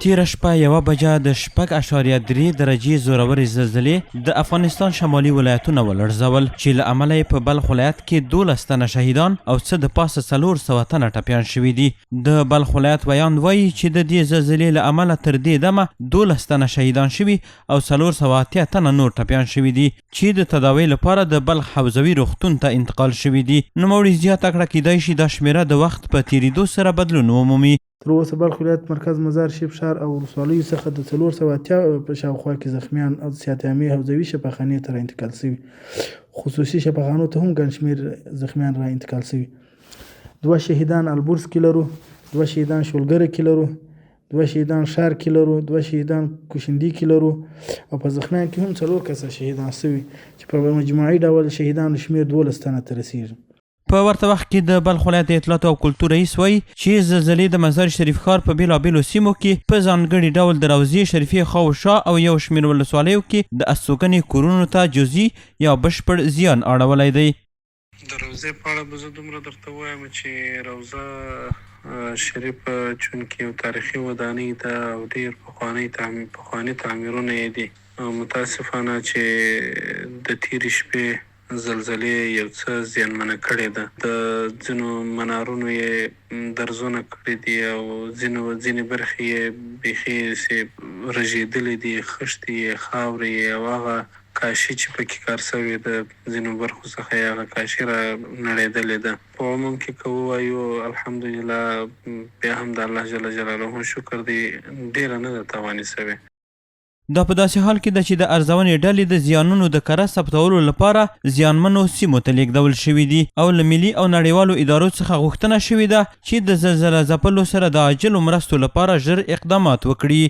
تېره شپه یوه بجه د 6.3 درجې زورورې زلزلې د افغانستان شمالي ولایتونه ولړزول، چې له امله یې په بلخ ولایت کې 12 تنه شهیدان او څه د پاسه 400 تنه ټپیان شوي دي. د بلخ ولایت ویاند وایي چې د دې زلزلې له امله تر دې دمه 12 تنه شهیدان شوي او 480 تنه نور ټپیان شوي دي، چې د تداوۍ لپاره د بلخ حوزوي روغتون ته انتقال شوي دي. نوموړي زیاته کړه، کیدای شي دا شمېره د وخت په تېرېدو سره بدلون ومومي. تر اوسه بلخ ولایت مرکز مزار شریف ښار او ولسوالیو څخه د 480 په شاوخوا کې زخمیان او د صحت عامې حوزوي شفاخانې ته را انتقال شوي. خصوصي شفاخانو ته هم ګڼ شمېر زخمیان را انتقال شوي. دوه شهیدان البرز کې لرو، دوه شهیدان شولګره کې لرو، دوه شهیدان ښار کې لرو، دوه شهیدان کوشندي کې لرو او په زخمیان کې هم څلور کسه شهیدان شوي، چې په مجموعي ډول شهیدانو شمېر 12 تنه ته رسېږي. په ورته وخت کې د بلخ ولایت د اطلاعاتو او کلتور رئیس وایي چې زلزلې د مزار شریف ښار په بېلابېلو سیمو کې، په ځانګړي ډول د روضې شریفې خواوشا او یو شمېر ولسوالیو کې د استوګنې کورونو ته جزئي یا بشپړ زیان اړولی دی. د روضې په اړه به زه دومره درته ووایم چې روضه شریفه چونکې یو تاریخي ودانۍ ده او ډېر پخواني تعمیرونه یې دي، متاسفانه چې د تېرې شپې زلزلې یو څه زیانمنه کړې ده. د ځینو منارونو یې درزونه کړي دي او ځینې برخې یې بیخي رژېدلې دي، خښتې یې، خاورې یې او هغه کاشي چې پکې کار شوې ده، ځینو برخو څخه یې هغه کاشي را نړېدلې ده. په عموم کې که ووایو، الحمدلله، بیا هم د الله جل جلاله شکر دی، ډېره نه ده تاواني شوې. دا په داسې حال کې ده چې د ارزونې ډلې د زیانونو د کره ثبتولو لپاره زیانمنو سیمو ته لېږدول شوي دي او له ملي او نړیوالو ادارو څخه غوښتنه شوې ده چې د زلزله ځپلو سره د عاجلو مرستو لپاره ژر اقدامات وکړي.